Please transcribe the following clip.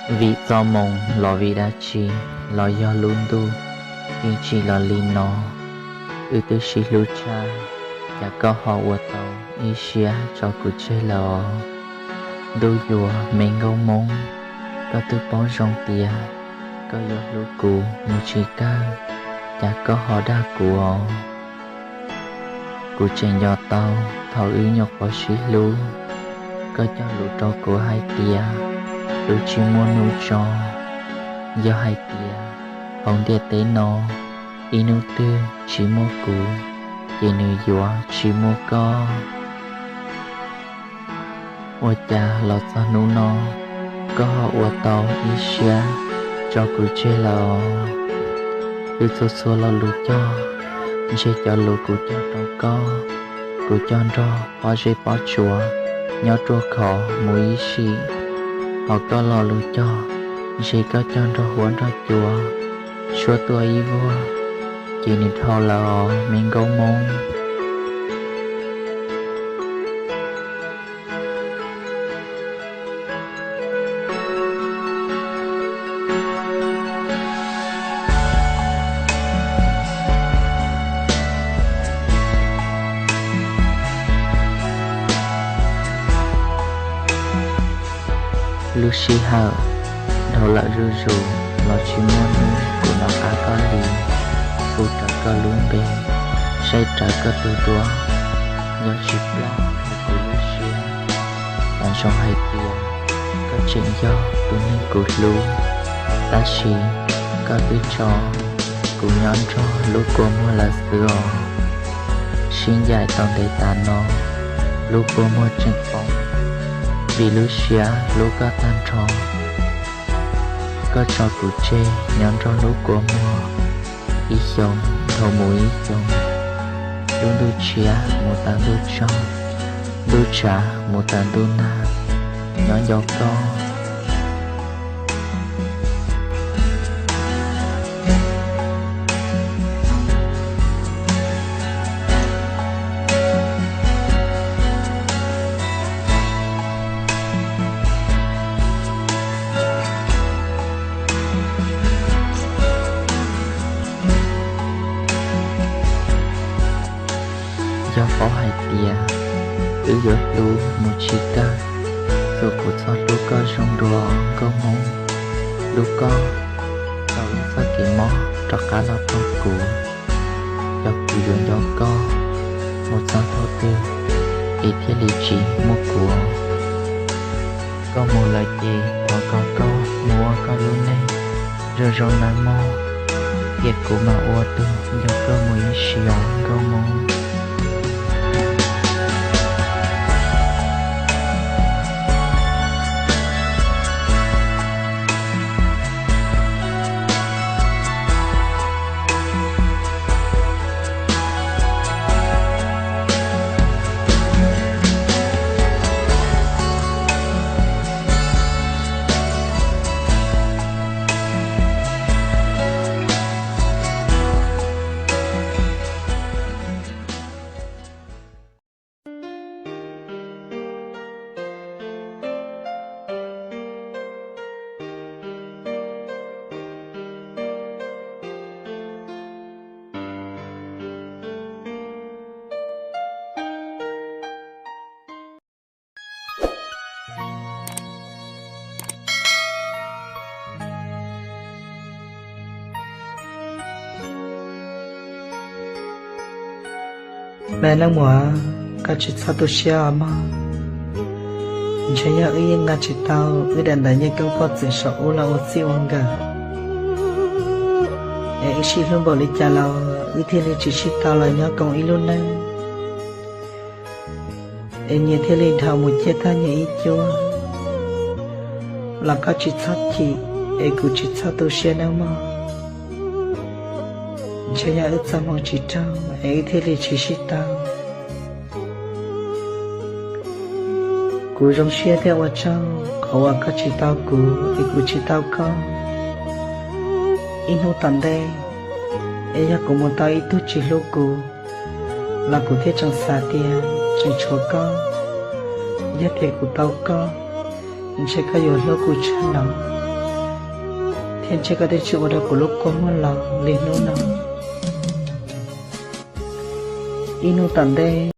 Vim txoj moo los vim dab tsi, los yog lub ntuj yeej tsim los li no, wb twb sib hlub tshaj, cas koj ho ua tau ib siab tso kuv tseg lawm os. Ntuj yuav me nkauj Hmoob, koj twb paub zoo tias koj yuav hlub kuv mus tsis kawg, cas koj ho dag kuv os. Kuv tseem nco tau thaum wb nyuam qhuav sib hlub, koj cog lus rau kuv hais tias hlub tsis muaj hnub tso. Yog hais tias hauv ntiaj teb no ib hnub twg tsis muaj kuv, ces nws yuav tsis muaj koj. Ua cas los txog hnub no, koj ho ua tau ib siab tso kuv tseg lawm os. Wb txhua txhua lo lus cog, ntshe cov lus kuv cog rau koj, kuv cog nrog pob zeb pob tsuas nyob ruaj khov mus ib sim. Ho koj lo lus cog, ntshe koj cog nrog huab nrog cua, suab tuaj ib vuag, ces nws dhau lawm os me nkauj Hmoob. Lub sij hawm dhau lawm zuj zus los tsis muaj hnub kuv hnov qab koj li. Hu rawv koj lub npe, saib rawv koj tus duab, nyob tsis ploj kuv lub siab. Xav ntsoov hais tias koj tseem yog tus neeg kuv hlub, tab sis koj twb tso kuv nyob nrog lub kua muag lawm xwb os. Sib ncaim tau ntev tas no, lub kua muag tseem poob, vim lub siab hlub koj tag nrho. Koj tso kuv tseg nyob nrog lub kua muag, ib xyoos dhau mus ib xyoos, lub ntuj tshiab mus tau ntuj tsaug, ntuj tshav mus tau ntuj nag, nyob nco koj. Yog paub hais tias wb yuav hlub mus tsis kawg, txuas kuv txhob hlub koj zoo dua nkauj Hmoob. Hlub koj tau ib txoj kev mob rov qab los rau kuv, yog kuv yuav nco koj mus txog thaum twg es thiaj li tsis muaj kuv. Koj mus lawm ces thov kom koj mus ua koj lub neej zoo zoo nawb mog, tiam kuv mam ua tus nco koj mus ib sim os nkauj Hmoob. Me leej muam, koj tsis txhob tu siab os mog. Ntshe yog wb yeej nqa tsis tau wb daim ntawv nyej koob poj txwm saum ub los ua txij ua nkawm, es wb sib hlub npaum li cas los wb thiaj li tsis sib tau los nyob koom ib lub neej, es nyias thiaj li dhau mus ciaj tag nyias ib cuab. Los koj tsis txhob chim, es kuv tsis txhob tu siab nawb mog. Ntshe yog wb txoj hmoo tsis raug es wb thiaj li tsis sib tau. Kuv zoo siab thiab ua tsaug qhov uas koj tsis tau kuv es kuv tsis tau koj. Ib hnub tom ntej, es yog kuv mus tau ib tug tsis hlub kuv, los kuv thiaj tseem xav tias tseem tshuav koj. Yog tias kuv tau koj, ntshe koj yuav hlub kuv tshaj no. Ntshe koj twb tsis ua rau kuv lub kua muag los li hnub no. Ib hnub tom ntej